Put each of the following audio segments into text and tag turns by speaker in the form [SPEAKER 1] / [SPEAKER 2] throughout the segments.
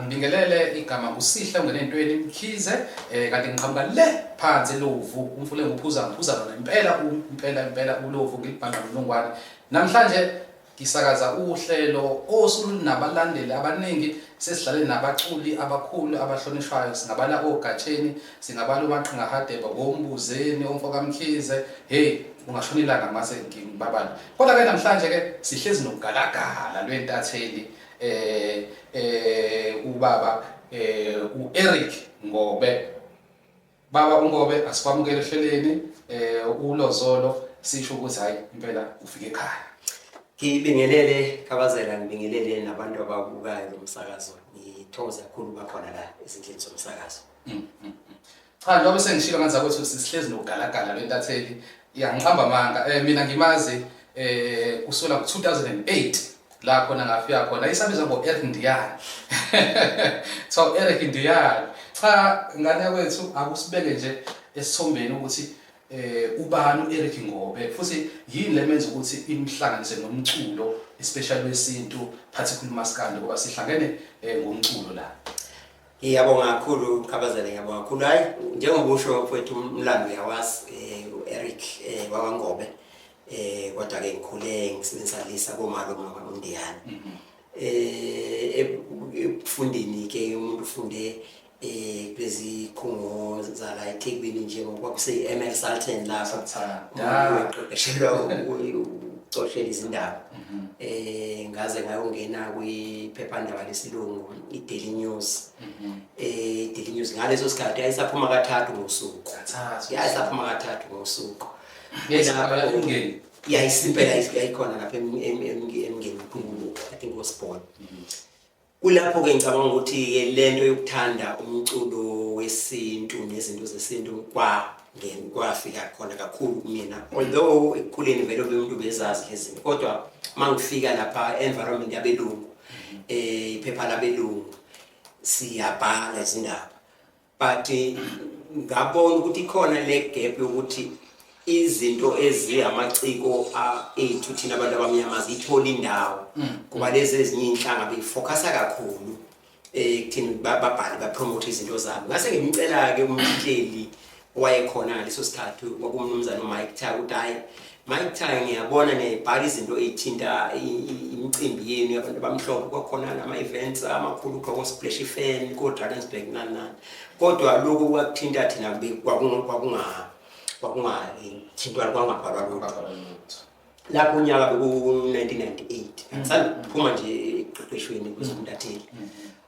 [SPEAKER 1] Angibingelele, igama nguSihle ungene entweni Mkhize, kanti ngiqhamuka le phansi eLovu, umfula enguphuza ngiphuza lona impela impela impela uLovu ngilibhanqa nomlungwane. Namhlanje ngisakaza uhlelo osunabalandeli abaningi, sesidlale nabaculi abakhulu abahlonishwayo, singabala oGatsheni, singabala uMaqhinga Hadebe, oMbuzeni, oMfoka Mkhize, hey ungashona ilanga mase ngibabala. Kodwa ke namhlanje ke sihlezi nogalagala lwentatheli, ubaba uEric Ngobe. Baba uNgobe, asikwamukele ehleleni uLozolo, sisho ukuthi hayi impela ufike ekhaya.
[SPEAKER 2] Ngibingelele Khabazela, ngibingelele nabantu ababukayo lo msakazo. Ngithokoza kakhulu ukuba khona la ezindlini zomsakazo.
[SPEAKER 1] Cha, njengoba sengishilo nganza ukuthi sihlezi nogalagala lwentatheli, yangiqamba amanga. Mina ngimazi kusukela ngo-2008 la khona ngafika khona isabizwa ngo-Eric Ndiyane. So Eric Ndiyane. Cha, ngane yakwethu, akusibeke nje esithombeni ukuthi ubani u-Eric Ngobe, futhi yini lemenza ukuthi imhlanganise nomculo, especially wesintu, particularly umaskandi, ngoba sihlangene ngomculo la.
[SPEAKER 2] Ngiyabonga kakhulu Khabazela, ngiyabonga kakhulu. Hayi, njengoba usho mfowethu, umlando uyawazi, u-Eric wakwaNgobe, kodwa ke ngikhule ngisebenzisa lisa komalume uNdiyane. Ekufundeni ke umuntu ufunde kulezi khungo zala eThekwini, njengoba kwakuse ML Sultan lapha uqeqeshelwa ukucoshela izindaba. Ngaze ngayongena kwiphephandaba lesilungu iDaily News. Daily News ngaleso sikhathi yayisaphuma kathathu ngosuku.
[SPEAKER 1] Kathathu.
[SPEAKER 2] Yayisaphuma kathathu ngosuku.
[SPEAKER 1] Yayisiphuma
[SPEAKER 2] Yayisimpela yayikhona lapha eMngeni, I think Osborne. Kulapho-ke ngicabanga ukuthi-ke lento yokuthanda umculo wesintu nezinto zesintu kwafika khona kakhulu kumina, although ekukhuleni vele umuntu bezazi lezi zinto, kodwa uma ngifika lapha environment yabelungu, iphepha labelungu, siyabhala izindaba, but ngabona ukuthi ikhona le gap yokuthi izinto eziyamaciko ethu thina abantu abamnyama zithola indawo, kuba lezi ezinye inhlanga beyifocusa kakhulu ekuthini babhale, bapromote izinto zabo. Ngase ngimcela ke umhleli owayekhona ngaleso sikhathi, kwakumnumzane uMike Thaya, ukuthi hayi Mike Thaya, ngiyabona niyayibhala izinto ey'thinta imicimbi yenu yabantu abamhlophe, kwakhona nama-events amakhulu ko-Splash Fan, ko-Drakensberg, nani nani, kodwa lokhu kwakuthinta thina kwakungathintwa, kwangabhalwa lutho. Lapho unyaka beku-1998, ngisanda kuphuma nje ekuqeqeshweni kwezobuntatheli.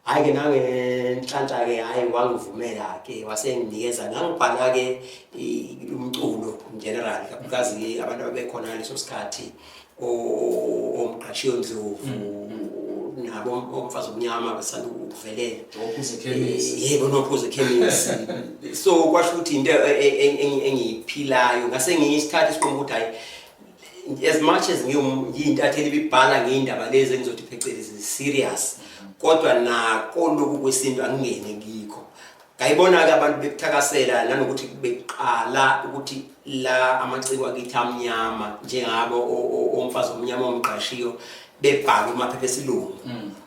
[SPEAKER 2] Hhayi-ke nangenhlanhla-ke, hhayi wangivumela-ke, wasenginikeza, ngangibhala-ke umculo in general, kakhulukazi-ke abantu ababekhona ngaleso sikhathi, oMgqashiyo Ndlovu nabo omfazi omnyama besanda ukuvelela.
[SPEAKER 1] Ophuze.
[SPEAKER 2] Yebo, noPhuze Khemisi. So kwasho ukuthi into engiyiphilayo, ngase ngiyisithatha isinqumo ukuthi hayi, as much as ngiyintatheli ibibhala ngey'ndaba lezi engizothi phecelezi serious, kodwa nako lokhu kwesintu angingene kikho. Ngayibona-ke abantu bekuthakasela, nanokuthi beqala ukuthi la amaciko akithi amnyama njengabo omfazi omnyama omgqashiyo bebhalwa kumaphepha esilungu,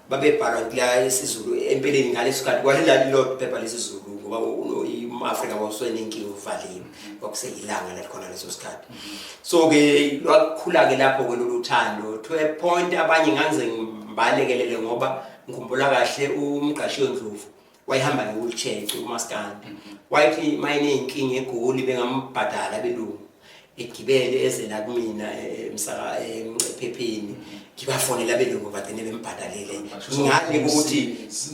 [SPEAKER 2] babebhalwa kula esiZulu. Empeleni ngaleso sikhathi kwalilodwa iphepha lesiZulu, ngoba um-Afrika wawusenenkinga, uvaliwe, kwakuseyilanga lalikhona leso sikhathi. So-ke lwakhula-ke lapho-ke lolu thando to a point abanye ngangize ngibalekelele, ngoba ngikhumbula kahle uMgqashiyo Ndlovu wayehamba nge-wheelchair, ecula umaskandi, wayethi mayiney'nkinga eGoli bengambhadala abelungu, egibele eze la kumina ephepheni, ngibafonele abelungu bagcine bembhadalele, ngale kokuthi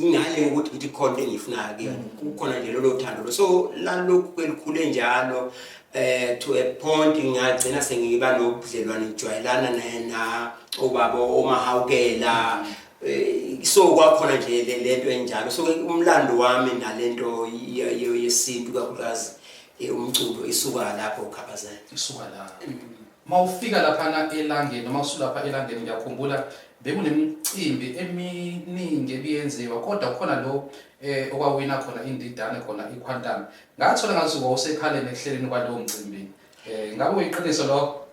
[SPEAKER 2] ngithi khona into engiyifunayo kuyona, kukhona nje lolo thando lo. So lalokhu kwelikhule njalo to a point ngagcina sengiba nobudlelwane, ngijwayelana na obaba oMahawukela, so kwakhona nje lento enjalo. So ke umlando wami nalento yesintu, kakhulukazi umculo, isuka lapho, Khabazela.
[SPEAKER 1] Isuka la mawufika laphana eLangeni noma usulapha eLangeni. Ngiyakhumbula bekunemicimbi eminingi ebiyenziwa, kodwa khona lo okwawina khona indidane khona iQuantum, ngathola ngathi wawusekhaleni ekuhleleni kwalowo mcimbi. Ngabe uyiqiniso lokho?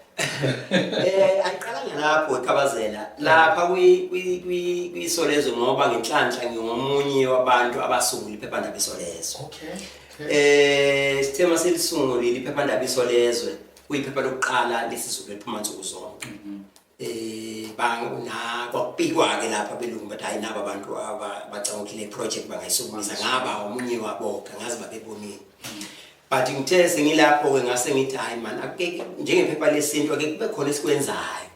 [SPEAKER 2] Ayiqalanga. lapho eKhabazela lapha kwiSolezwe ngoba ngenhlanhla ngingomunye wabantu abasungula iphephandaba iSolezwe. Sithe maselisungulile iphephandaba iSolezwe, kuyiphepha lokuqala lesiZulu eliphuma nsuku zonke. Banguna kwakupikwa ke lapha belungu, but hayi, naba abantu abacabanga ukuthi le project bangayisukumisa, ngaba omunye wabo, ngazi babebonile. But ngithe sengilapho ke ngase ngithi, hayi man, ake njengephepha lesintu ake kube khona esikwenzayo.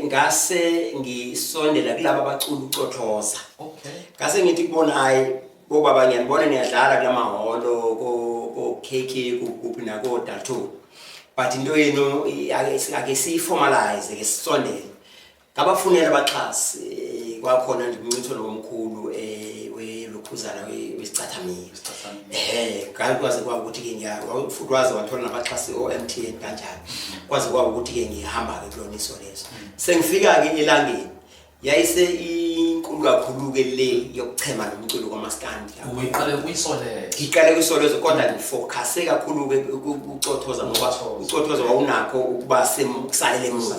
[SPEAKER 2] Ngase ngisondela kulabo abacula ucothoza. Ngase ngithi kubona, hayi bobaba, ngiyanibona niyadlala kulamahholo ko KK kuphi nako Datu, but into yenu ake siyiformalize, ke sisondele. Ngabafunela abaxhasi, kwakhona nje umncintiswano omkhulu welokhuzana wesicathamiya. Kwaze kwa ukuthi ke ngiya futhi waze wathola nabaxhasi o MTN kanjalo, kwaze kwa ukuthi ke ngihamba ke kulona Isolezwe. Sengifika ke Elangeni, yayise inkulu kakhulu ke le yokuchema nomculo kwamaskandi.
[SPEAKER 1] Uyiqale kuyiSolezwe?
[SPEAKER 2] Ngiqale kwiSolezwe, kodwa ngifocuse kakhulu ke kucothoza ngoba ucothoza wawunakho ukuba sekusalele emuva,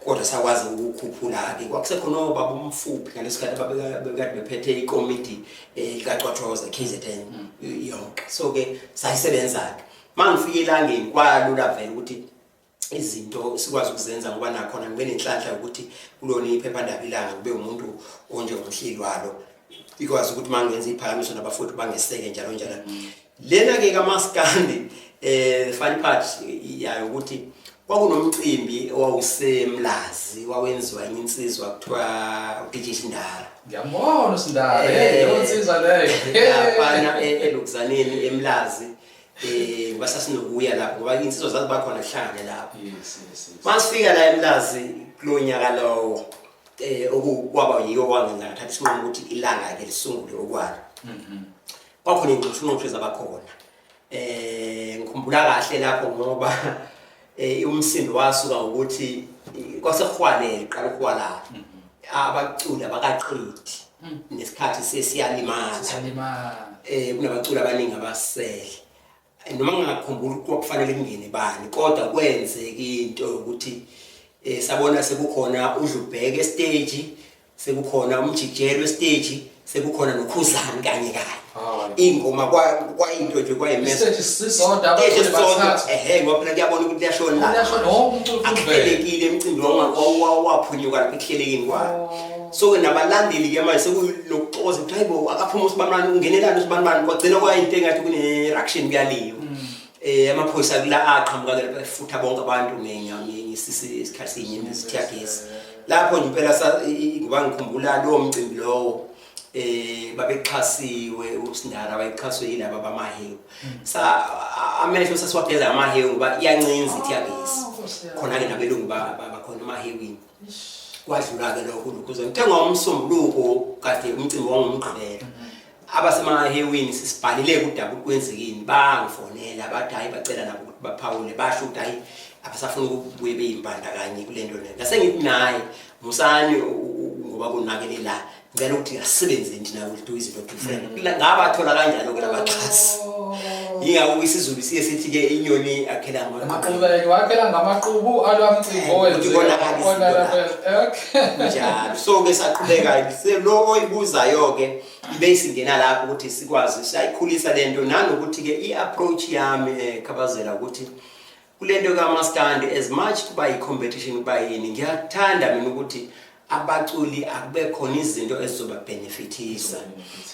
[SPEAKER 2] kodwa sakwazi ukukhuphula ke. Kwakusekhona obaba umfuphi ngaleso sikhathi ababekade bephethe ikomiti likacothoza KZN yonke, so ke sayisebenza ke. Mangifika Elangeni kwalula vele ukuthi izinto sikwazi ukuzenza ngoba nakhona ngibe nenhlanhla ukuthi kulona iphephandaba Ilanga kube umuntu onjengomhleli walo, ikwazi ukuthi uma ngenza iphakamiso nabafowethu bangeseke njalo njalo. Lena-ke kamaskandi, the funny part yayo ukuthi kwakunomcimbi owawusemlazi, wawenziwa enye insizwa kuthiwa uDJ Sindara.
[SPEAKER 1] Ngiyambona uSindara, hey, leyo nsizwa leyo.
[SPEAKER 2] Laphana elokuzaneni eMlazi, ngoba sasinokuya lapho ngoba insizwa zaziba khona, kuhlangane lapho.
[SPEAKER 1] yes yes yes
[SPEAKER 2] Masifika la eMlazi kulo nyaka lowo, okukwaba yiyo kwangenza ngathatha isinqumo ukuthi Ilanga ke lisungule okwalo. Kwakhona ingxushunxushu ezabakhona. Ngikhumbula kahle lapho ngoba umsindo wasuka ngokuthi kwasekuhwalele, qala ukuhwalala. Abaculi abakaqedi nesikhathi sesiyalimala.
[SPEAKER 1] Siyalimala.
[SPEAKER 2] Kunabaculi abaningi abasele. Noma ngingakhumbula ukuthi kwakufanele kungene bani, kodwa kwenzeka into yokuthi sabona sekukhona uDlubheke estage, sekukhona umjikijelo estage, sekukhona noKhuzani kanye kanye. Ingoma kwayinto nje kwayimesa.
[SPEAKER 1] Isiteji sisodwa, abaculi bathathu.
[SPEAKER 2] Ehe, ngoba phela kuyabona ukuthi liyashona la.
[SPEAKER 1] Kuyashona, wonke umculo uvele.
[SPEAKER 2] Akuhlelekile emcimbi waphunyuka lapha ekuhlelekeni kwayo. So ke nabalandeli ke manje sekunokuxoza ukuthi hayibo, akaphuma usibanibani, ungenelani usibanibani. Kwagcina kwayinto engathi kune-ruction, kuyaliwa. Amaphoyisa kula aqhamuka ke lapha futha bonke abantu ngesisi isikhathi sinye tear gas. Lapho nje impela ngoba ngikhumbula lowo mcimbi lowo, babexhasiwe, uSindara wayexhaswe yilaba bamahewu. Sa amehlo sasiwageza ngamahewu ngoba iyancinza i-tear gas.
[SPEAKER 1] Ah, Nkosi yami.
[SPEAKER 2] Khona ke nabelungu bakhona emahewini. Kwadlula ke lokho ukuze ngithe ngomsombuluko kade umcimbi wangomgqibelo, abasemahewini sisibhalile kudaba ukuthi kwenzekini, bangifonela bathi hayi, bacela nabo ukuthi baphawule, basho ukuthi hayi, abasafuna ukubuye beyimbandakanye kule nto leyo. Ngase ngithi naye musani ngoba konakele la, ngicela ukuthi asebenzeni thina, we'll do izinto different. Ngabathola kanjalo-ke labaxhasi. Yingakho isiZulu siye sithi-ke inyoni akhela
[SPEAKER 1] Amaqhubu wakhela ngamaqubu alwamcimbi
[SPEAKER 2] Ukuthi konakala izinto
[SPEAKER 1] owenziwa. Okay.
[SPEAKER 2] Kunjalo. So-ke saqhubeka lo oyibuzayo-ke ibe isingena lapho ukuthi sikwazi siyayikhulisa le nto, nanokuthi-ke i-approach yami, Khabazela, ukuthi kule nto kamaskandi, as much kuba yi-competition, kuba yini, ngiyathanda mina ukuthi abaculi akube khona izinto ezizobabenefithisa.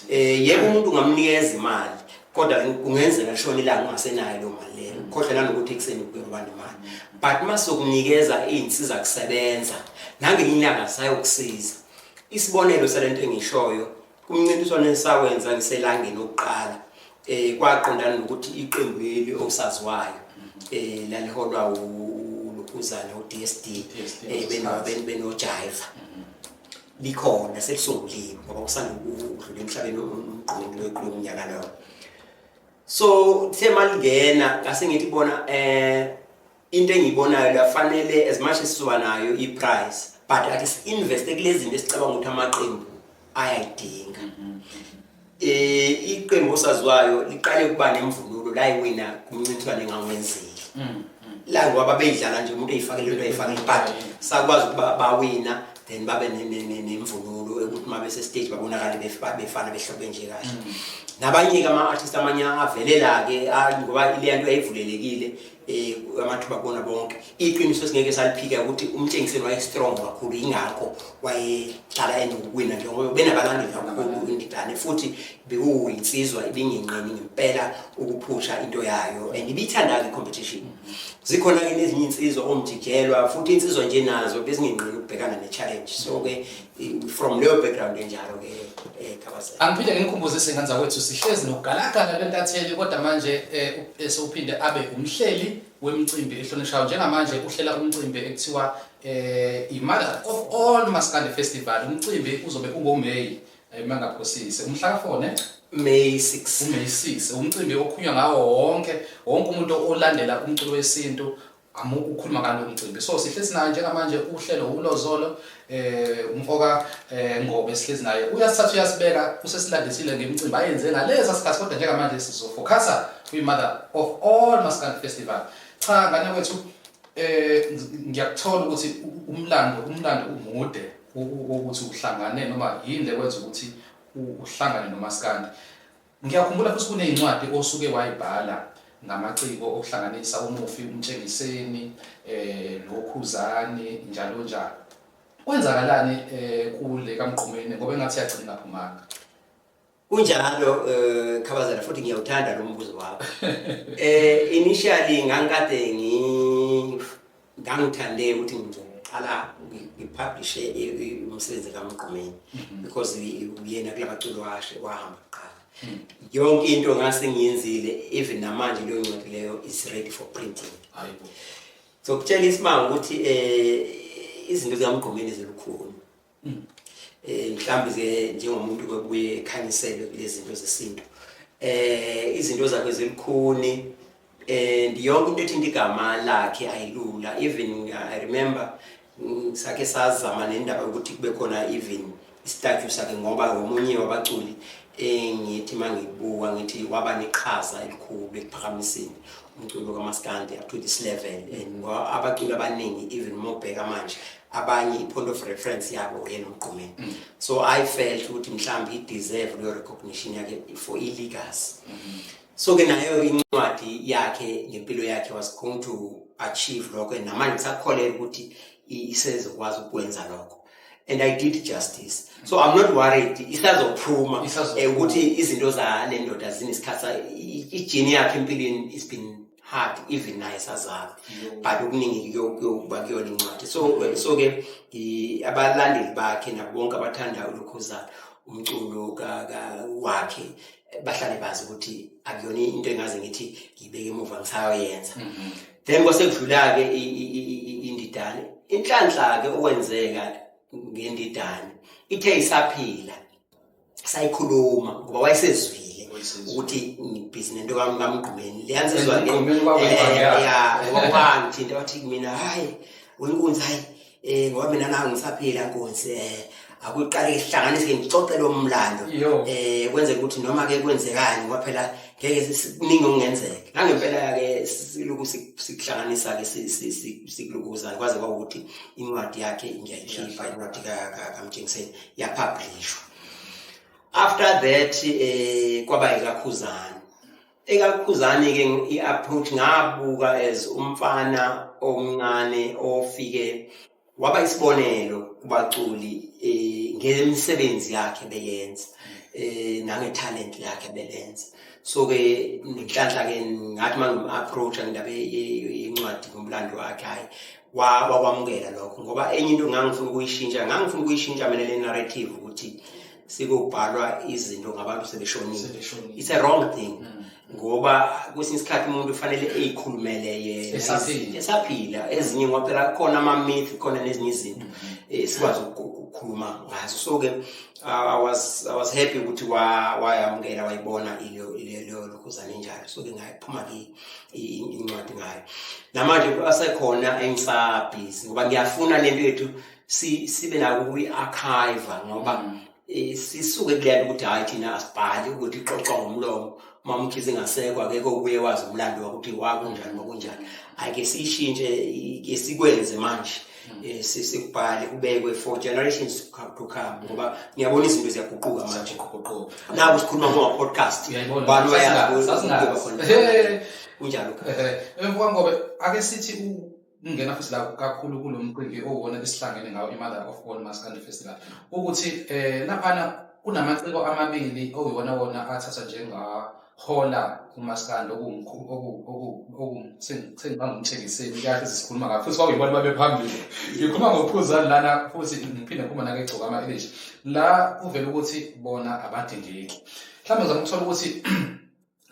[SPEAKER 2] Yebo, umuntu ungamnikeza imali, kodwa kungenzeka lishona ilanga ungasenayo leyo mali leyo, khohlwa nanokuthi ekuseni kuyoba nemali. But masizokunikeza iy'nsiza kusebenza, nangelinye ilanga sayokusiza. Isibonelo salento engishoyo, kumncintiswano esawenza ngiselangeni okuqala, kwaqondana nokuthi iqembu leli osaziwayo laliholwa uLukhuzana uDSD,
[SPEAKER 1] DSD,
[SPEAKER 2] beno Jive, likhona selisunguliwe ngoba kusanda ukudlula emhlabeni umgqomo kulo mnyaka lowo. So the malingena ngase ngithi bona, into engiyibonayo la, fanele as much as sizoba nayo i-price, but ake si-investe kulezi zinto esicabanga ukuthi amaqembu ayayidinga. Iqembu osaziwayo liqale ukuba nemvunulo la iwina kumncintiswano engangwenzile. La ngoba beyidlala nje, umuntu eyifakele into ayifakele, but sakwazi ukuba bawina, then babe nemvunulo ukuthi uma bese-stage babonakale befana behlobe nje kahle. Nabanye-ke ama-artist amanye avelela-ke, ngoba leya nto yayivulelekile, amathuba kubona bonke. Iqiniso singeke saliphika ukuthi uMtshengiseni waye-strong kakhulu, yingakho wayehlala enokuwina nje, ngoba benabalandeli kakhulu iNdidane, futhi bekuyinsizwa ibingenqeni ngempela ukuphusha into yayo and ibiyithanda-ke i-competition. Zikhona-ke nezinye iy'nsizwa omjijelwa, futhi insizwa nje nazo bezingenqeni ukubhekana ne-challenge. So-ke from leyo background enjalo-ke, Khabazela.
[SPEAKER 1] Angiphinde nginikhumbuzise, ingane zakwethu, sihlezi nogalagala lwentatheli, kodwa manje sewuphinde abe umhleli wemicimbi ehlonishwayo. Njengamanje uhlela umcimbi ekuthiwa i-Mother of All Maskandi Festival. Umcimbi uzobe ungoMay, mangaphosise umhla ka-4 ne?
[SPEAKER 2] May 6.
[SPEAKER 1] UMay 6, umcimbi okhunywa ngawo wonke wonke umuntu olandela umculo wesintu ukhuluma ngalo mcimbi. So sihlezi naye njengamanje, uhlelo ulozolo, umfoka Ngobe, sihlezi naye, uyasithatha uyasibeka, usesilandisile ngemicimbi ayenze ngalesa sikhathi, kodwa njengamanje sizofocusa kwi-Mother of All Maskandi Festival. Cha, ngane kwethu, ngiyakuthola ukuthi umlando umude ukuthi uhlangane noma yini lekwenza ukuthi uhlangane nomaskandi. Ngiyakhumbula futhi kunezincwadi osuke wayibhala ngamaciko okuhlanganisa umufi uMtshengiseni, noKhuzani, njalo njalo. Kwenzakalani kule kaMgqumeni, ngoba engathi yagcina ingaphumanga?
[SPEAKER 2] Kunjalo, Khabazela, futhi ngiyawuthanda lo mbuzo wakho. Initially ngangikade ngangithande ukuthi ngizoqala ngipublishe umsebenzi kaMgqumeni because uyena kulabaculi washe wahamba kuqala. Yonke into ngase ngiyenzile, even namanje leyo ncwadi leyo is ready for printing.
[SPEAKER 1] Hayibo.
[SPEAKER 2] So kutshela isimanga ukuthi izinto zikaMgqumeni zilukhuni. Mhlawumbe ke njengomuntu kwebuye ekhanyiselwe kulezi zinto zesintu. Izinto zakhe zilukhuni and yonke into ethinta igama lakhe ayilula. Even I remember sakhe sazama nendaba yokuthi kube khona even istatue sakhe, ngoba omunye wabaculi engithi mangibuka ngithi waba neqhaza elikhulu ekuphakamiseni umculo kaMaskandi up to this level, and ngoba abaculi abaningi, even mobheka manje, abanye i-point of reference yabo uyena uMgqumeni. So I felt ukuthi mhlawumbe i-deserve leyo recognition yakhe for i-legacy. So ke nayo incwadi yakhe ngempilo yakhe was going to achieve lokho, and namanje ngisakholelwa ukuthi isezokwazi ukwenza lokho, and I did justice, so I'm not worried, isazophuma.
[SPEAKER 1] Isazophuma.
[SPEAKER 2] Ukuthi izinto zale ndoda zinesikhathi, i-journey yakhe empilweni is been hard, even naye sazalwa, but okuningi kuyokuba kuyona incwadi. So ke abalandeli bakhe nabo bonke abathanda uLukhuzana, umculo wakhe, bahlale bazi ukuthi akuyona into engaze ngithi ngibeke emuva, ngisayoyenza. Then kwase kudlula-ke iNdidane. Inhlanhla-ke okwenzeka ngeNdidane, ithe isaphila sayikhuluma, ngoba wayesezwile
[SPEAKER 1] Wayesezwile.
[SPEAKER 2] ukuthi ngibhizi nento kaMgqumeni leyansizwa-ke.
[SPEAKER 1] Emgqumeni kwakuyibhange yakhe.
[SPEAKER 2] Ya, ngoba wangithinta wathi mina, "Hayi wenkunzi, hayi, ngoba mina nawe ngisaphila nkunzi, akuqale sihlanganise ke ngixoxe lo mlando." Kwenzeka ukuthi noma ke kwenzekani, ngoba phela ngeke kuningi okungenzeka nangempela ke, siluku sikuhlanganisa ke sikulukuza kwaze kwawukuthi incwadi yakhe ngiyayikhipha, incwadi kaMtshengiseni yapublishwa. After that kwaba ekaKhuzani. EkaKhuzani ke i-approach ngabuka as umfana omncane ofike waba isibonelo kubaculi ngemisebenzi yakhe beyenza, nange-talent yakhe belenza. So ke nenhlanhla ke ngathi mangim-approach ngendaba yencwadi ngomlando wakhe, hayi, wakwamukela lokho, ngoba enye into ngangifuna ukuyishintsha mina le narrative ukuthi sekubhalwa izinto ngabantu sebeshonile.
[SPEAKER 1] Sebeshonile.
[SPEAKER 2] It's a wrong thing, ngoba kwesinye isikhathi umuntu ufanele eyikhulumele yena
[SPEAKER 1] Esaphila.
[SPEAKER 2] Esaphila. Ezinye, ngoba phela khona ama-myth, khona nezinye izinto sikwazi ukukhuluma ngazo. So ke I was happy ukuthi wayamukela, wayibona leyo lokhuzana enjalo. So ke ngayiphuma ke incwadi ngayo. Namanje asekhona engisabhizi, ngoba ngiyafuna lento yethu sibe nako ukuyi-archive, ngoba sisuke kuleya nto ukuthi hayi, thina asibhali, ukuthi ixoxwa ngomlomo. MaMkhize engasekho, akekho obuye wazi umlando wakuthi wakunjani kwakunjani. Ake siyishintshe, ke sikwenze manje, sikubhale kubekwe for generations to come, ngoba ngiyabona izinto ziyaguquka manje.
[SPEAKER 1] Guquka.
[SPEAKER 2] Naku sikhuluma ngoma-podcast.
[SPEAKER 1] Uyayibona.
[SPEAKER 2] Bani wayazi
[SPEAKER 1] Sasingazi.
[SPEAKER 2] khona. Kunjalo.
[SPEAKER 1] Mfoka Ngobe, ake sithi ungena futhi la kakhulu kulo mcimbi owona esihlangene ngawo, i-Mother of All Maskandi Festival, ukuthi laphana kunamaciko amabili okuyiwona wona athatha njengahola umaskandi, sengingumthengiseni kahle sikhuluma ngakho futhi kwakuyibona babe phambili. Ngikhuluma ngoKhuzani lana futhi ngiphinde ngikhuluma nangeGcokama Elisha. La kuvela ukuthi bona abadingeki. Mhlawumbe ngizama ukuthola ukuthi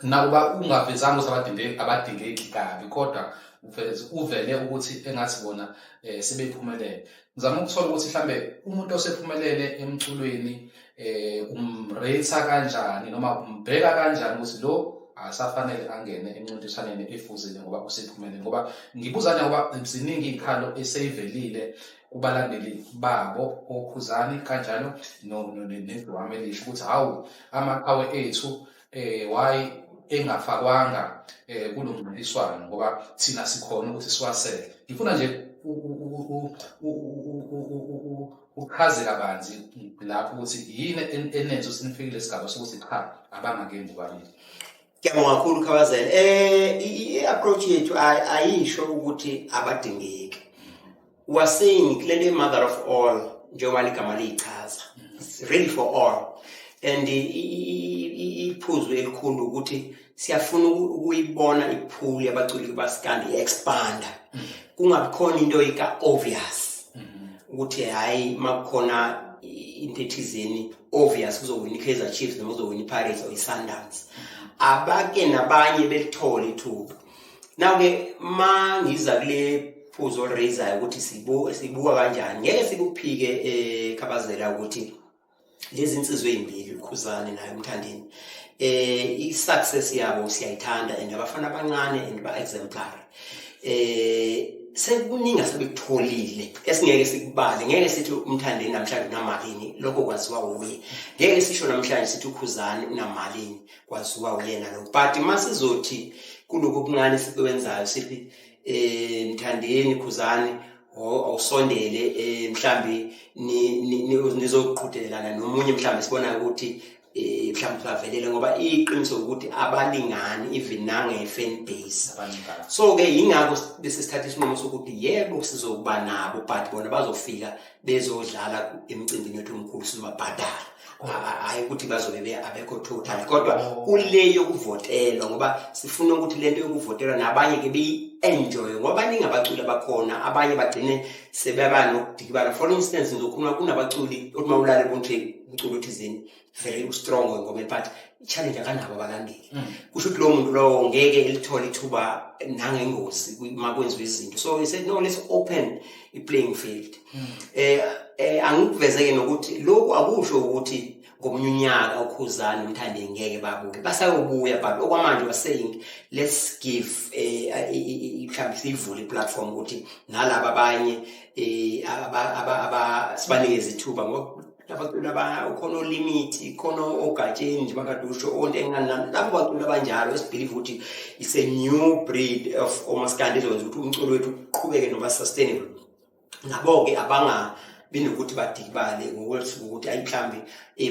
[SPEAKER 1] nakuba ungavezanga ukuthi abadingeki kabi, kodwa uvele ukuthi engathi bona sebephumelele. Ngizama ukuthola ukuthi mhlambe umuntu osephumelele emculweni umrate kanjani noma umbheka kanjani ukuthi lo asafanele angene emncintiswaneni efuzile ngoba usephumelele, ngoba ngibuza nje ngoba ziningi iy'khalo eseyivelile kubalandeli babo oKhuzani kanjalo neGcokama Elisha ukuthi hawu, amaqhawe ethu why engafakwanga kulo mncintiswano ngoba thina sikhona ukuthi siwaseke. Ngifuna nje uchaze kabanzi lapho ukuthi yini enenza ukuthi nifikile isigaba sokuthi cha, abangangeni bobabili.
[SPEAKER 2] Ngiyabonga kakhulu, Khabazela. I-approach yethu ayisho ukuthi abadingeki. We are saying kule mother of all, njengoba ligama liyichaza, it's really for all, and iphuzu elikhulu ukuthi siyafuna ukuyibona ipool yabaculi baskandi i-expanda, kungabi khona into ika obvious ukuthi hayi, makukhona into ethizeni obvious kuzowina i-Kaizer Chiefs noma kuzowina i-Pirates or i-Sundowns. Abake nabanye belithole ithuba. Now-ke ma ngiza kule phuzu oliraisayo ukuthi sibuka kanjani, ngeke sikuphike, Khabazela, ukuthi lezi insizwa ey'mbili, uKhuzani naye uMthandeni, i-success yabo siyayithanda and abafana abancane and ba-exemplary. Sekuningi asebekutholile esingeke sikubale. Ngeke sithi uMthandeni namhlanje unamalini, lokho kwaziwa uye. Ngeke sisho namhlanje sithi uKhuzani unamalini, kwaziwa uyena lokho. But masizothi kulokhu okuncane sikwenzayo sithi Mthandeni, Khuzani, awusondele, mhlambi nizoqhudelana nomunye, mhlambi sibona ukuthi mhlawumbe bavelele, ngoba iqiniso ukuthi abalingani even nange fan base. So ke yingakho bese sithatha isinqumo sokuthi yebo, sizokuba nabo, but bona bazofika bezodlala emcimbini wethu omkhulu, sizobabhadala. Hayi ukuthi bazobe abekho total, kodwa kule yokuvotelwa, ngoba sifuna ukuthi lento yokuvotelwa nabanye ke beyi-enjoy, ngoba baningi abaculi abakhona, abanye bagcine sebeba nokudikibala. For instance, ngizokhuluma kunabaculi othi uma ulale ukuthi umculo othizeni very strong engomeni, but i-challenge akanabo abalandeli. Kusho ukuthi lowo muntu lowo ngeke elithole ithuba nangengozi uma kwenziwa izinto. So we said, no, let's open i-playing field. Angikuvezeke nokuthi lokhu akusho ukuthi ngomunye unyaka uKhuzani uMthandeni ngeke babuye, basayobuya, but okwamanje was saying let's give mhlawumbe siyivule i-platform ukuthi nalaba abanye aba sibanikeze ithuba, ngoba abaculi aba ukhona oLimit, khona oGatsheni nje bakade usho onto engani, labo baculi abanjalo esibelieve ukuthi it's a new breed of omaskandi ezokwenza ukuthi umculo wethu uqhubeke noba sustainable. Nabo-ke abangabi nokuthi badikibale ngokuthi ukuthi ayi, mhlambe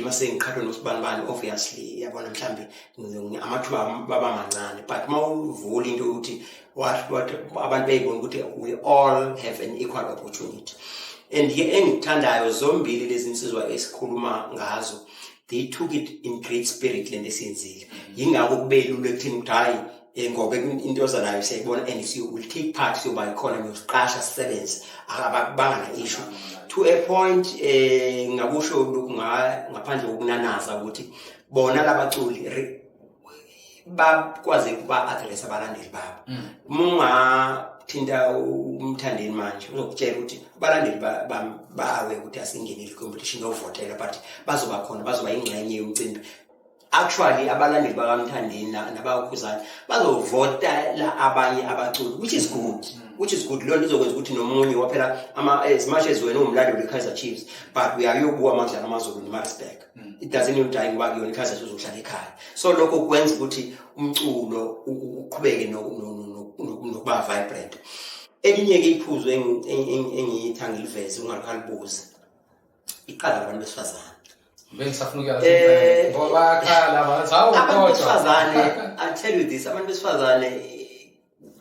[SPEAKER 2] mase ngiqhathwa nosibanibani, obviously yabona mhlambe amathuba baba mancane. But uma uvula into yokuthi what abantu beyibona ukuthi we all have an equal opportunity. And ke engikuthandayo, zombili lezi nsizwa esikhuluma ngazo, they took it in great spirit lento esiyenzile. Yingakho kube lula ekuthini ukuthi hhayi, ngoba into ozalayo siyayibona and si will take part, siyoba ikhona, niyosiqasha sisebenze, akabanga na issue to a point. Ngakusho lokhu ngaphandle kokunanaza ukuthi bona labaculi bakwazi ukuba address abalandeli babo. Uma ungathinta uMthandeni manje, uzokutshela ukuthi abalandeli bawe ukuthi asingenile competition yovotela, but bazoba khona, bazoba ingxenye yomcimbi. Actually abalandeli bakaMthandeni nabaKhuzani bazovotela abanye abaculi, which is good. which is good. Leyo nto izokwenza ukuthi nomunye waphela ama, as much as wena uwumlandeli we-Kaizer Chiefs, but uyayobuka uma kudlala AmaZulu neMaritzburg, it doesn't mean ukuthi hayi, ngoba kuyona i-Kaizer Chiefs uzohlala ekhaya. So lokho kwenza ukuthi umculo uqhubeke nokuba vibrant. Elinye-ke iphuzu engiyithi angiliveze ungakhalibuzi, iqala labantu besifazane.
[SPEAKER 1] Bengisafuna ukuya lapho ngoba bayakhala bathi, hawu,
[SPEAKER 2] abantu
[SPEAKER 1] kodwa.
[SPEAKER 2] besifazane, I tell you this, abantu besifazane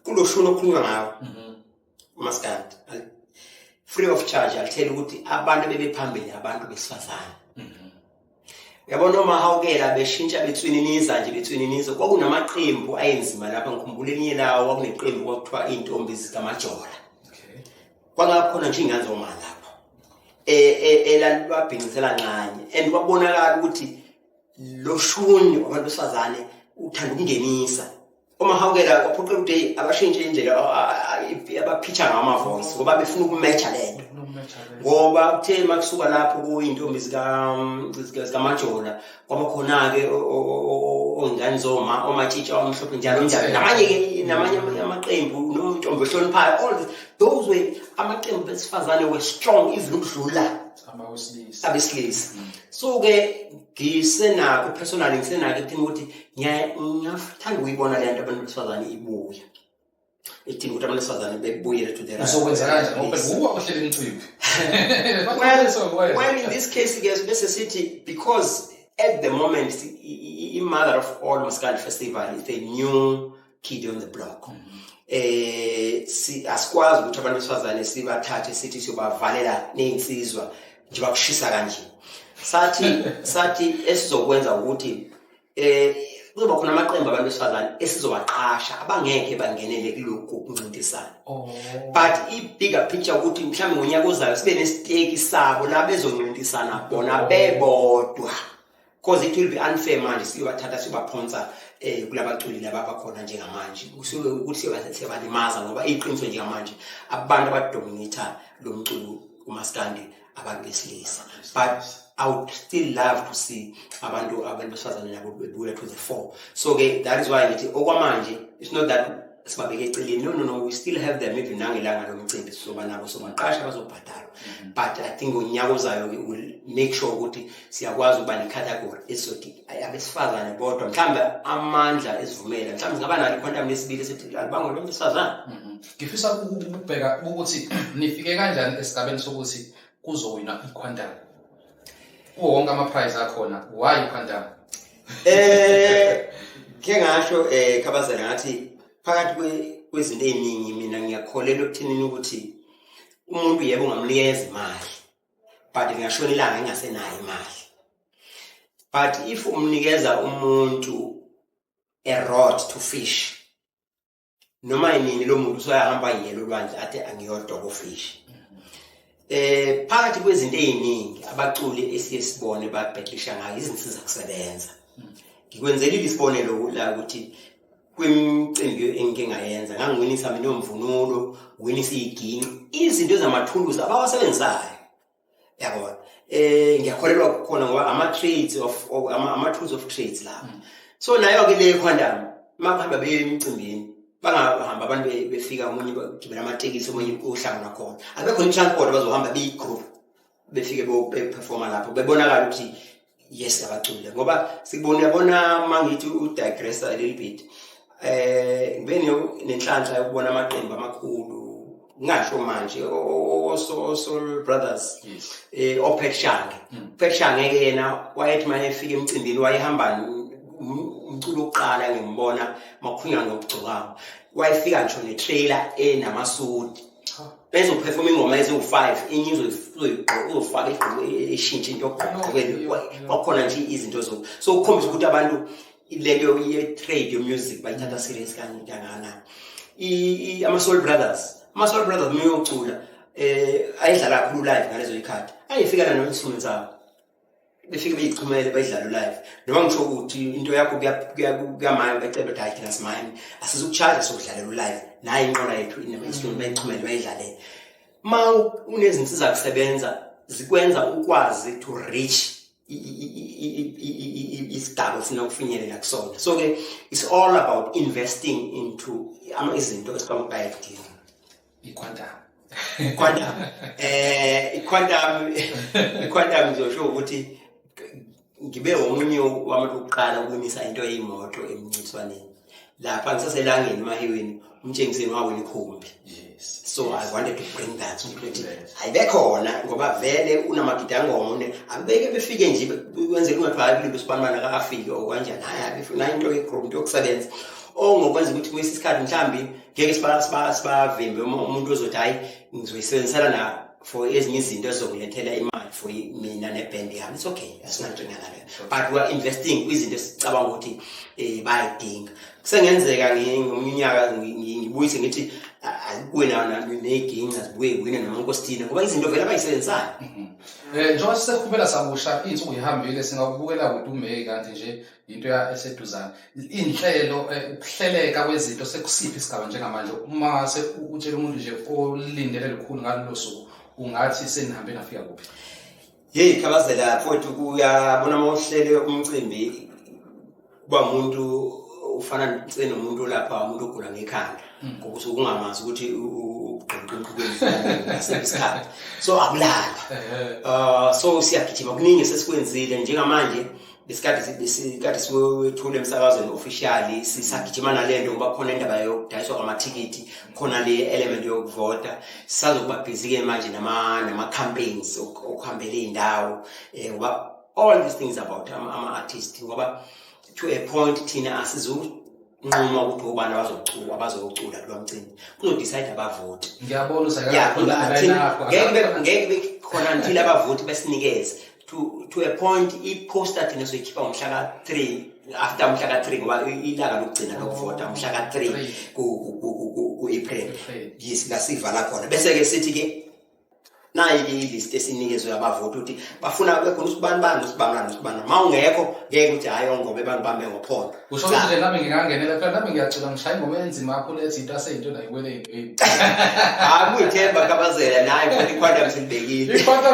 [SPEAKER 2] kulo shuni okhulunywa ngawo umaskandi, free of charge, I'll tell you ukuthi abantu bebephambili abantu besifazane. Uyabona, omahawukela beshintsha, betswininiza nje, betswininiza, kwakunamaqembu ayenzima lapha. Ngikhumbula elinye lawo, kwakuneqembu kwakuthiwa Iy'ntombi Zikamajola. Kwangakhona nje iy'ngane zoma lapho elalibabhincisela nxanye, and kwabonakala ukuthi lo shuni wabantu besifazane uthanda ukungenisa. Omahawukela kwaphoqela ukuthi hey, abashintshe indlela abaphitsha ngawo ama-voice ngoba befuna uku-matcha lento, ngoba kuthe makusuka lapho kuyintombi zikaMajola kwaba khona-ke oy'ngane zoma, omatshitsha omhlophe, njalo njalo, namanye-ke, namanye amaqembu, nontombi ohloniphayo. All this, those were amaqembu besifazane, were strong even ukudlula
[SPEAKER 1] abawesilisa.
[SPEAKER 2] Abesilisa. So-ke ngisenakho personally, ngisenakho ekutheni ukuthi ngiyathanda ukuyibona le nto, abantu besifazane ibuya, ekuthini ukuthi abantu besifazane bebuyele to the right
[SPEAKER 1] Uzokwenza kanjani ngoba
[SPEAKER 2] place.
[SPEAKER 1] uwa ohlele imicimbi?
[SPEAKER 2] Well, in this case ke bese sithi, because at the moment i-Mother of All Maskandi Festival is a new kid on the block. Si asikwazi ukuthi abantu besifazane sibathathe sithi siyobavalela nezinsizwa nje bakushisa kanje. Sathi esizokwenza ukuthi kuzoba khona amaqembu abantu besifazane esizowaqasha abangeke bangenele kulokhu kuncintisana. But i-bigger picture ukuthi mhlawumbe ngonyaka ozayo sibe nesiteki sabo la bezoncintisana bona bebodwa, because it will be unfair manje siyobathatha siyobaphonsa kulabaculi laba abakhona njengamanje. Kusuke ukuthi siyabalimaza, ngoba iqiniso njengamanje abantu aba-dominate lo mculo umaskandi abantu besilisa, but I would still love to see abantu besifazane nabo bebuya to the fore. So ke that is why ngithi okwamanje it's not that sibabeke eceleni. No, no, no, we still have them. Even nangelanga lomcimbi sizoba nabo, sobaqasha, bazobhadalwa, but I think ngonyaka ozayo ke will make sure ukuthi siyakwazi ukuba ne-category esizothi abesifazane bodwa. Mhlawumbe amandla esivumela, mhlawumbe singaba nalo iquantum lesibili esithi alibangwe lo besifazane.
[SPEAKER 1] Ngifisa ukubheka ukuthi nifike kanjani esigabeni sokuthi kuzowina iquantum kuwo wonke ama-prize akhona. Why iquantum?
[SPEAKER 2] Ke ngasho Khabazela, ngathi phakathi kwezinto eziningi mina ngiyakholelwa ekuthenini ukuthi umuntu, yebo, ungamnikeza imali, but ngiyashona ilanga engasenayo imali. But if umnikeza umuntu a rod to fish, noma yinini lo muntu usuyahamba yena olwandle athi angiyodoba u-fish. Phakathi kwezinto eziningi abaculi esiye sibone babhekisha ngayo izinsiza kusebenza. Ngikwenzelile isibonelo la ukuthi kwimicimbi engike ngayenza ngangiwinisa mina omvunulo, winisa iginci, izinto ezamathuluzi abawasebenzisayo, yabona. Ngiyakholelwa kukhona ngoba ama trades of ama tools of trades la. So nayo ke le quantum, makuhamba beye emicimbini, bangahamba abantu befika, omunye bagibela amatekisi, omunye uhlangana khona, abekho i-transport, bazohamba beyi-group, befike beperforma lapho, bebonakala ukuthi yes, abacule. Ngoba sikubona, uyabona, mangithi u-digress a little bit, ngibe nenhlanhla yokubona amaqembu amakhulu, ngingasho manje o Soul Brothers, oPat Shange. Pat Shange ke yena wayethi manje efika emcimbini wayehamba umculo oqala ngimbona makhunya ngokugcokama, wayefika ngisho ne-trailer enamasudi, bezoperforma ingoma eziwu-5, enye uzoyigqoka, uzofaka igqoko eshintshe into yokugqoka. Kwakhona nje izinto so ukukhombisa ukuthi abantu lento ye-trade yo-music bayithatha serious kangakanani. Ama-Soul Brothers uma uyocula, ayidlala kakhulu live ngalezo yikhathi, ayefika nano-instruments abo, befike beyichumele, bayidlale live. Noma ngisho ukuthi into yakho kuyamaya, becebe ukuthi hayi, thina simayini, asizuku-charge, sokudlalela u-live, nayi inqola yethu inama-instrument, bayichumele, bayidlalele. Ma unezinsiza kusebenza zikwenza ukwazi to reach isigaba ofuna ukufinyelela kusona. So ke it's all about investing into izinto esiqhamuka bayadinga.
[SPEAKER 1] I-Quantum.
[SPEAKER 2] Quantum. I-Quantum ngizosho ukuthi ngibe omunye wabantu bokuqala ukumisa into yeyimoto emncintiswaneni. Lapha ngisaselangeni emahiweni umtshengiseni wawina ikhumbi. So I wanted to bring that ukuthi ayibekhona ngoba vele unamagidangoma une abeke befike nje kwenzeka ungathi hayi kulinde usibanibani akakafiki or kanjani, hayi abefuna into ye-group, into yokusebenza ongokwenza ukuthi kwesinye isikhathi mhlambi ngeke sibavimbe umuntu ozothi hayi ngizoyisebenzisela na for ezinye izinto ezizongilethela imali for mina neband yami. It's okay, asinankinga naleyo, but we are investing kwizinto esicabanga ukuthi bayayidinga. Kusengenzeka ngomunye unyaka ngibuyise ngithi akubuye ney'ginqa zibuye kuwina namankostina ngoba izinto vele abayisebenzisayo.
[SPEAKER 1] Njengoba sisekhubela sakusha iy'nsuku y'hambile, singakubukela kude uMeyi, kanti nje into eseduzane. Iy'nhlelo, ukuhleleka kwezinto sekusiphi isigaba njengamanje? Uma ngase utshele umuntu nje olindele lukhulu ngalolo suku, ungathi senihambe nafika kuphi?
[SPEAKER 2] Yeyi Khabazela mfowethu, kuyabona uma uhlele umcimbi kuba umuntu ufana nomuntu olapha umuntu ogula ngekhanda, ngoba usuke ungamazi ukuthi ugqinqinqi ngasiphi isikhathi, so akulala. So siyagijima, kuningi sesikwenzile njengamanje. Besikade siwethule emsakazweni officially, sisagijima nalento ngoba khona indaba yokudayiswa kwamathikithi, khona le element yokuvota. Sisazokuba busy-ke manje nama-campaigns okuhambela iy'ndawo, ngoba all these things about ama-artist, ngoba to a point thina asizukunquma ukuthi obani abazocula abazocula kulo mcimbi, kuzodecide abavoti.
[SPEAKER 1] Ngiyabona.
[SPEAKER 2] Yeah, ngeke kube khona until abavoti besinikeze to a point. I-poster thina soyikhipha ngomhla ka-3, after umhla ka-3, ngoba ilanga lokugcina lokuvota umhla ka-3 ku-April. Yes, la sivala khona, bese-ke sithi-ke nayi-ke ilist esinikezwe abavoti ukuthi bafuna kube khona usibani bani, usibani bani, usibani. Ma ungekho ngeke ukuthi hhayi ongobe bangibambe ngophondo.
[SPEAKER 1] Usho ukuthi nje nami ngingangenela phela, nami ngiyacula, ngishaya ingoma enzima kakhulu ethi into aseyinto nayiwele ey'ntweni.
[SPEAKER 2] Hayi, kuyithemba Khabazela, nayi futhi i-Quantum silibekile.
[SPEAKER 1] I-Quantum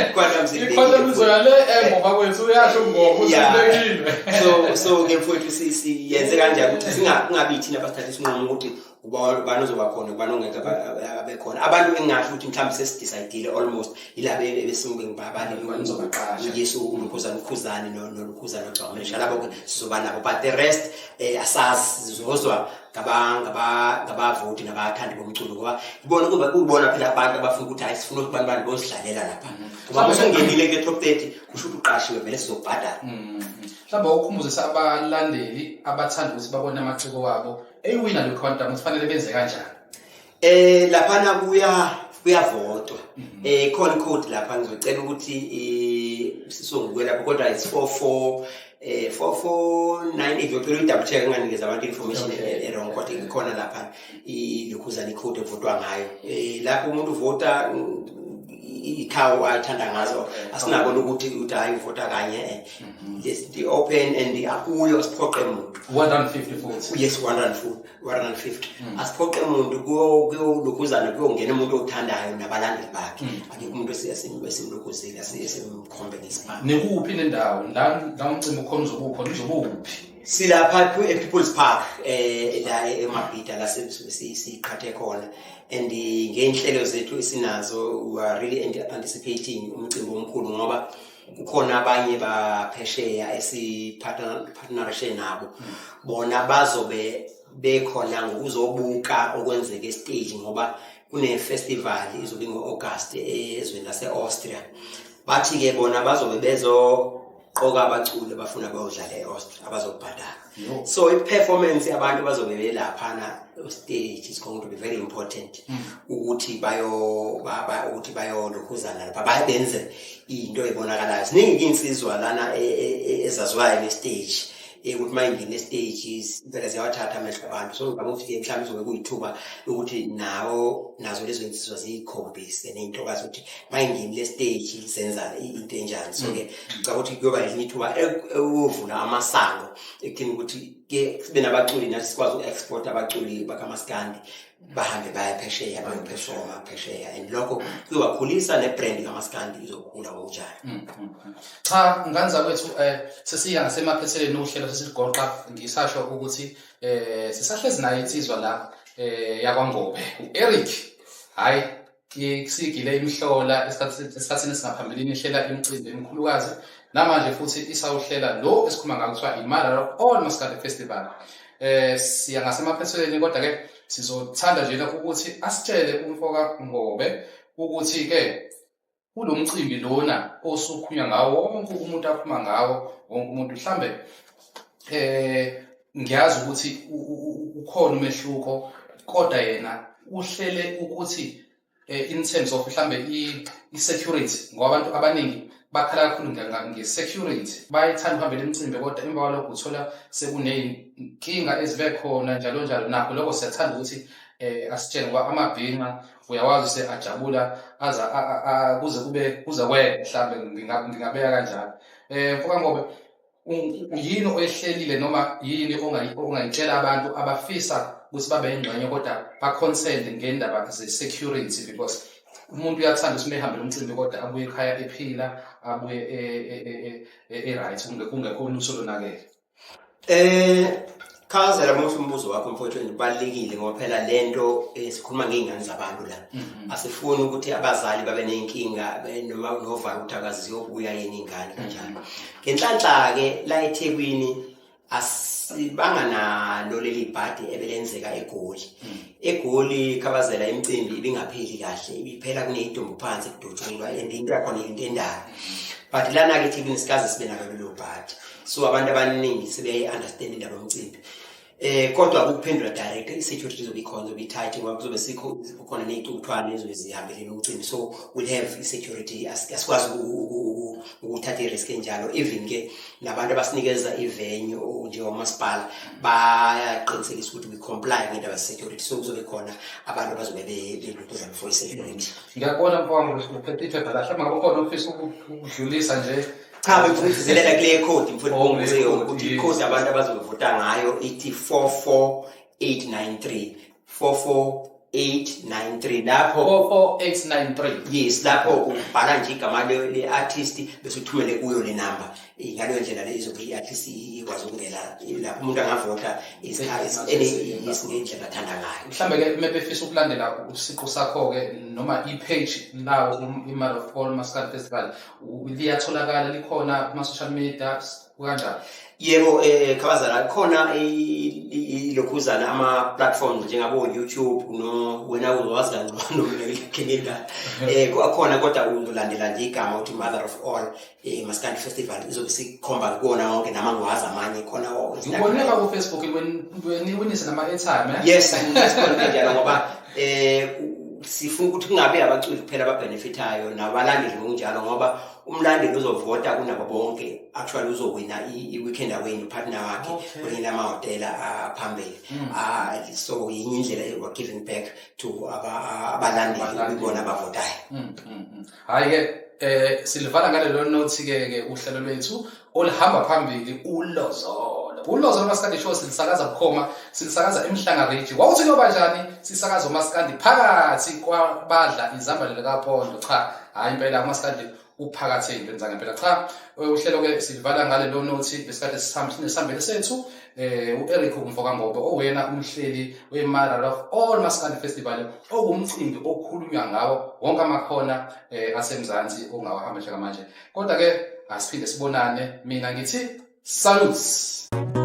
[SPEAKER 2] I-Quantum silibekile.
[SPEAKER 1] I-Quantum izoya le emva kwethu, uyasho ngoma usilibekile.
[SPEAKER 2] So ke mfowethu, siyenze kanjani ukuthi kungabi thina abasithatha isinqumo ukuthi ubani ozoba khona, ubani ongeke abe khona. Abantu engingasho ukuthi mhlawumbe sesidecidile almost yilaba ebesimuke ngibabali.
[SPEAKER 1] Nizobaqasha.
[SPEAKER 2] Yes, uLukhuzana uKhuzani noLukhuzana oGcwamesha, labo ke sizoba nabo, but the rest asazi, sizozwa ngabavoti nabathandi bomculo, ngoba ibona kuba kuyibona phela abantu abafuna ukuthi hayi, sifuna ukuthi bani bani bosidlalela lapha, ngoba usungenile ke top 30 kusho ukuthi uqashiwe vele, sizobhadala.
[SPEAKER 1] Mhlawumbe ukukhumbuzisa abalandeli abathanda ukuthi babone amaciko wabo eyiwina le Quantum ukuthi fanele benze kanjani.
[SPEAKER 2] Laphana kuyavotwa. Khona code lapha, ngizocela ukuthi sisonguke lapho, kodwa it's 44 4498. Ngizocela uyi-double check, nginganikeza abantu information e-wrong, kodwa ikhona lapha ilokhuzana icode evotwa ngayo. Lapho umuntu uvota ikhawu athanda ngazo, asinako ukuthi uthi hayi uvota kanye. Yes, the open and akuyo siphoqe muntu.
[SPEAKER 1] 150 futhi.
[SPEAKER 2] Yes, 150, 150. Asiphoqe umuntu, kuyo lokhuzana kuyongena umuntu othandayo nabalandeli bakhe. Akekho umuntu esimlokhuzile esimkhombe ngesibhamu.
[SPEAKER 1] Nikuphi nendawo la umcimbi ukhona, uzobe ukhona, uzobe uphi?
[SPEAKER 2] Silapha e-People's Park, la eMabhida, la siqhathe khona, and ngey'nhlelo zethu esinazo we are really anticipating umcimbi omkhulu, ngoba kukhona abanye baphesheya esipartnerishe nabo, bona bazobe bekhona ngokuzobuka okwenzeka estage, ngoba kune-festival izobe ngo-August ezweni lase-Austria. Bathi-ke bona bazobe bezoqoka abaculi abafuna bayodlala e-Austria abazobhadala. So i-performance yabantu bazobe belaphana stage is going to be very important ukuthi bayo ukuthi bayolokhuzana lapha bayenze into ebonakalayo. Ziningi insizwa lana ezaziwayo ngestage, ukuthi uma ingena estage impela ziyawathatha amehlo abantu. So ngicabanga ukuthi mhlawumbe izobe kuyithuba ukuthi nawo nazo lezo insizwa ziyikhombise ney'ntokazi ukuthi uma ingenile stage zenza into enjani. So-ke ngicabanga ukuthi kuyoba elinye ithuba ekuvula amasango ekutheni ukuthi ke sibe nabaculi nathi, sikwazi uku-export abaculi bakamaskandi bahambe baya phesheya, bayoperforma phesheya, and lokho kuyobakhulisa nebrand kamaskandi izokhula ngokunjalo.
[SPEAKER 1] Cha ngane zakwethu, sesiya ngasemaphetheleni uhlelo, sesigoqa. Ngisasho ukuthi sisahlezi nayo insizwa la. yakwaNgobe, u-Eric. Hhayi, sigile imihlola esikhathini esingaphambilini ihlela imicimbi emikhulukazi, namanje futhi isawuhlela lo esikhuluma ngawo kuthiwa i-Mother of All Maskandi Festival. Siya ngasemaphethelweni, kodwa-ke sizothanda njena ukuthi asitshele umfoka Ngobe ukuthi-ke kulo mcimbi lona osukhulunywa ngawo, wonke umuntu akhuluma ngawo, wonke umuntu mhlambe ngiyazi ukuthi ukhona umehluko, kodwa yena uhlele ukuthi in terms of mhlambe i-security, ngoba abantu abaningi bakhala kakhulu nge-security, bayithanda ukuhambela imicimbi, kodwa emva kwalokho uthola sekuney'nkinga ezibe khona njalo njalo. Nakho lokho siyathanda ukuthi asitshele, ngoba amabhinqa uyawazi se ajabula aza kuze kube kuze kwe mhlambe ngingabeka kanjalo. Mfoka Ngobe, yini oyehlelile noma yini ongayitshela abantu abafisa ukuthi babe yingxenye kodwa ba-concerned ngendaba ze-security? Because umuntu uyathanda ukuthi uma ehambela umcimbi kodwa abuye ekhaya ephila, abuye e-right, kungekho lutho olonakele.
[SPEAKER 2] Khazela muhle umbuzo wakho mfowethu, ubalulekile ngoba phela lento sikhuluma ngey'ngane zabantu la. Asifuni ukuthi abazali babe ney'nkinga noma novalo ukuthi akazi ziyobuya yini iy'ngane kanjalo. Ngenhlanhla-ke la eThekwini asibanga nalo leli bhadi ebelenzeka eGoli. EGoli, Khabazela, imicimbi ibingapheli kahle, ibiphela kuney'dumbu phansi, kudutshulwa, and into yakhona into endala. But lana-ke eThekwini sikaze sibe nalo lelo bhadi. So abantu abaningi sebeyayi-understand indaba yomcimbi. Kodwa ukuphendula direct, i-security izobe ikhona, izobe i-tight ngoba kuzobe sikho kukhona ney'cukuthwane ezobe zihambelene umcimbi, so we'll have i-security. Asikwazi ukuthatha i-risk enjalo. Even ke nabantu abasinikeza i-venue njengomasipala bayaqinisekisa ukuthi we comply ngendaba ze-security, so kuzobe khona abantu abazobe beluntuza for i-security.
[SPEAKER 1] Ngiyakubona mfowami uphethe iphepha la, mhlawumbe ngabe ukhona ofisa ukudlulisa nje.
[SPEAKER 2] Cha, bengifuna ukugcizelela kule code, mfowethu.
[SPEAKER 1] Oh,
[SPEAKER 2] Bongibuze
[SPEAKER 1] kule
[SPEAKER 2] yona
[SPEAKER 1] code,
[SPEAKER 2] ukuthi
[SPEAKER 1] yes.
[SPEAKER 2] i-code abantu abazovota ngayo ithi 44893, 44893 lapho.
[SPEAKER 1] 44893.
[SPEAKER 2] Yes, lapho ubhala nje igama le-artist bese uthumele kuyo le number. Ngaleyo ndlela le izobe i-artist ikwazi ukungena lapho, umuntu angavota ngendlela athanda ngayo.
[SPEAKER 1] Mhlambe ke uma befisa ukulandela usiqu sakho-ke noma i-page lawo i-Mother of All Maskandi Festival, liyatholakala, likhona kuma-social media, kanjani?
[SPEAKER 2] Yebo, Khabazela, khona ilokhuzana ama platforms njengabo YouTube, no wena uzowazi kangcono, mina ngilakhe akhona, kodwa uzolandela nje igama uthi Mother of All Maskandi Festival, izobe sikhomba kuwona wonke, nama ngiwazi amanye khona
[SPEAKER 1] Ngibonile ku-Facebook niwinise nama-airtime, eh?
[SPEAKER 2] Yes, sikhona njalo ngoba sifuna ukuthi kungabi abaculi kuphela ababenefitayo, nabalandeli ngokunjalo, ngoba umlandeli uzovota kunabo bonke, actually uzowina i-weekend away nopartner wakhe kwelinye lamahhotela aphambili. Ah, so yinye indlela we're giving back to abalandeli.
[SPEAKER 1] Abalandeli.
[SPEAKER 2] Ibona abavotayo.
[SPEAKER 1] Hhayi-ke, silivala ngalelo nothi ke ke uhlelo lwethu oluhamba phambili, uLozolo. ULozolo Maskandi Show silisakaza bukhoma, silisakaza eMhlanga Ridge. Wawuthi kuyoba njani sisakaza umaskandi phakathi kwabadla izambane likaPhondo? Cha, hhayi impela umaskandi uphakathi ey'ntweni zangempela. Cha, uhlelo ke silivala ngalelo nothi besikade sinesihambeli sethu u-Eric Umfoka Ngobe, owena umhleli we-Mother of All Maskandi Festival, owumcimbi okhulunywa ngawo wonke amakhona aseMzansi ongawahamba njengamanje. Kodwa ke asiphinde sibonane, mina ngithi salute.